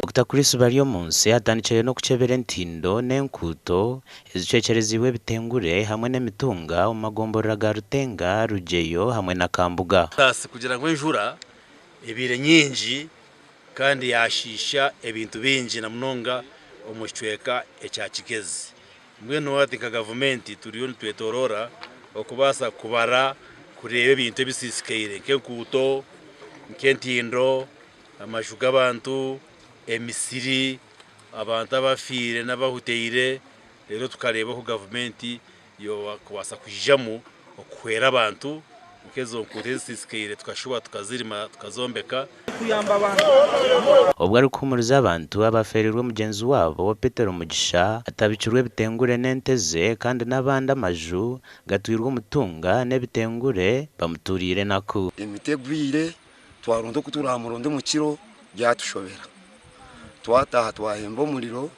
Dokita Chris Baryomunsi atandikire n'okukyebera entindo n'enkuuto ezicwekyereziibwe ebitengure hamwe n'emitunga omu magomborora ga Rutenga, Rugyeyo hamwe na Kambuga. Saasi kugira ngu enjura ebaire nyingi kandi yaashiisha ebintu bingi na munonga omu kicweka ekya Kigezi. Mbwenu hati nka gavumenti turiyo nitwetoroora okubaasa kubara kureeba ebintu ebisiisikaire nk'enkuuto, nk'entindo, amaju g'abantu, emisiri, abantu abafiire n'abahutaire reero tukareeba oku gavumenti yaakubaasa kwijamu okuhwera abantu nk'ezo nkuuto ezisiisikaire tukashuba tukazirima tukazombeka. Obwo arikuhuumuriza abantu abafeereirwe mugyenzi waabo Petero Mugisha atabikirwe ebitengure n'ente ze kandi n'abandi amaju gatwirwe omutunga n'ebitengure bamutuuriire enaku. Emiti egwire twaronda oku turamuronde omu kiro byatushobera. Twataaha twahemba omuriro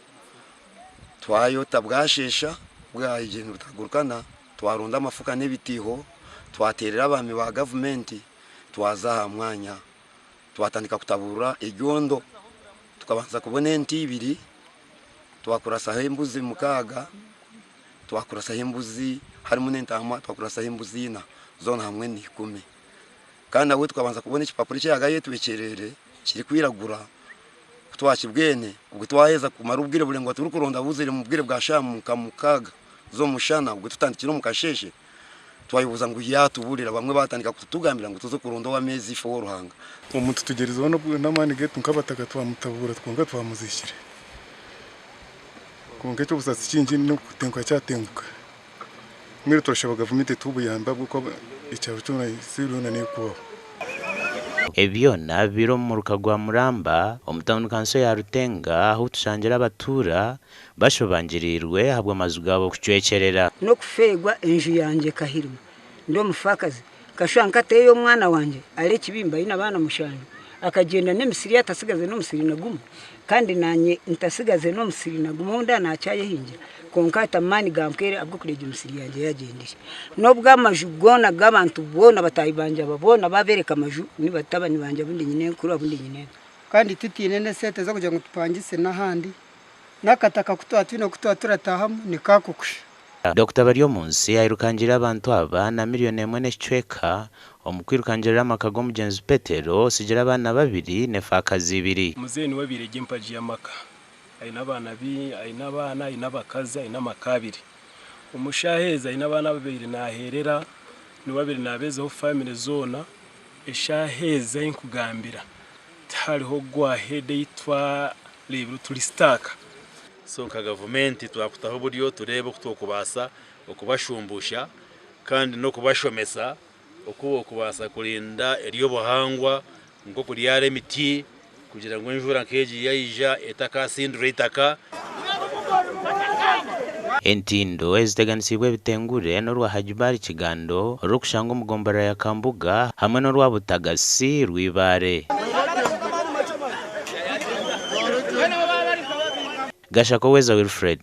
twayota bwasheesha bwahigire nibutagurukana twaronda amafuka n'ebitiiho twateerera abaami ba gavumenti twaza aha mwanya twatandika kutaburura eryondo tukabanza kubona ente ibiri twakurasaho embuzi mukaaga twakurasaho embuzi harimu n'entaama twakurasaho embuzi ina zoona hamwe n'ikumi kandi nabwo tukabanza kubona ekipapura eki yaabaire ayetwekyereire kirikwiragura ku twakibwene obwo twaheza kumara obwire buraingwa turikuronda buzire omu bwire bwa shaaha nka mukaaga z'omushana obwo tutandikire omu kasheeshe. Twayebuuza ngu yaatubuurira, bamwe baatandika kutugambira ngu tuze kuronda ow'ameezi ife ow'Oruhanga. Omuntu tugyerizeho n'amaani gaitu nk'abataka twamutabuura kwonka twamuziikire. Kwonka eky'obusaasi kingi n'okutenguka kyatenguka. Mbwenu turashaba gavumenti etuhe obuyambi ahabw'okuba ekyaro kyona ensi yoona neekubaho. Ebi byona bibaire omu muruka gwa Muramba omu tauni kanso ya Rutenga ahu tushangire abatuura Bashobangiriirwe ahabw'amaju gaabo kucwekyerera. N'okufeerwa enju yangye ekahirima, ndi omufaakazi. Nkashusha nkateeyo omwana wangye ari ekibimba aine abaana mushanju, akagyenda n'emisiri ye atasigaze n'omusiri na gumwe, kandi naanye ntasigaze n'omusiri na gumwe ou ndaba naakyayehingira, kwonka hati amaani gampweire ahabw'okureeba emisiri yangye yaagyendire. N'obu amaju goona g'abantu boona bataahi bangye aba boona baabeereka amaju, ni batabani bangye abu ndi nyinenkuru abu ndi nyinento. Kandi titwine n'esente z'okugira ngu tupangise n'ahandi. N'akataka ku twaba twine oku twaba turatahamu nikaako kusha. Dokita Baryomunsi airukangirire abantu aba na miriyoni emwe n'ekicweka omu kwirukangirira amaka g'omugyenzi Petero otsigire abaana babiri n'efaakazi ibiri. Muzeeyi niwe abaire eri empagi y'amaka. Aine abaana aine abaana, aine abakazi, aine amaka abiri. Omu shaaha ezi aine abaana abu abaire naaheerera, niwe abaire naabeezaho famire zoona. Eshaaha ezi ahi nkugambira tihariho go ahead ei twareebire turi stuck. So nka gavumenti twakutaho oburyo tureebe oku twokubaasa okubashumbusha kandi n'okubashomesa oku bokubaasa kurinda ery'obuhangwa nk'okuryara emiti kugira ngu enjura nk'egi yaija etakasindura eitaka. Entindo eziteganisiibwe ebitengure n'orwa Hajibari Kigando orurikushangwa omu gomborora ya Kambuga hamwe n'orwa Butagasi Rwibaare. Gashaka Oweza Wilfred.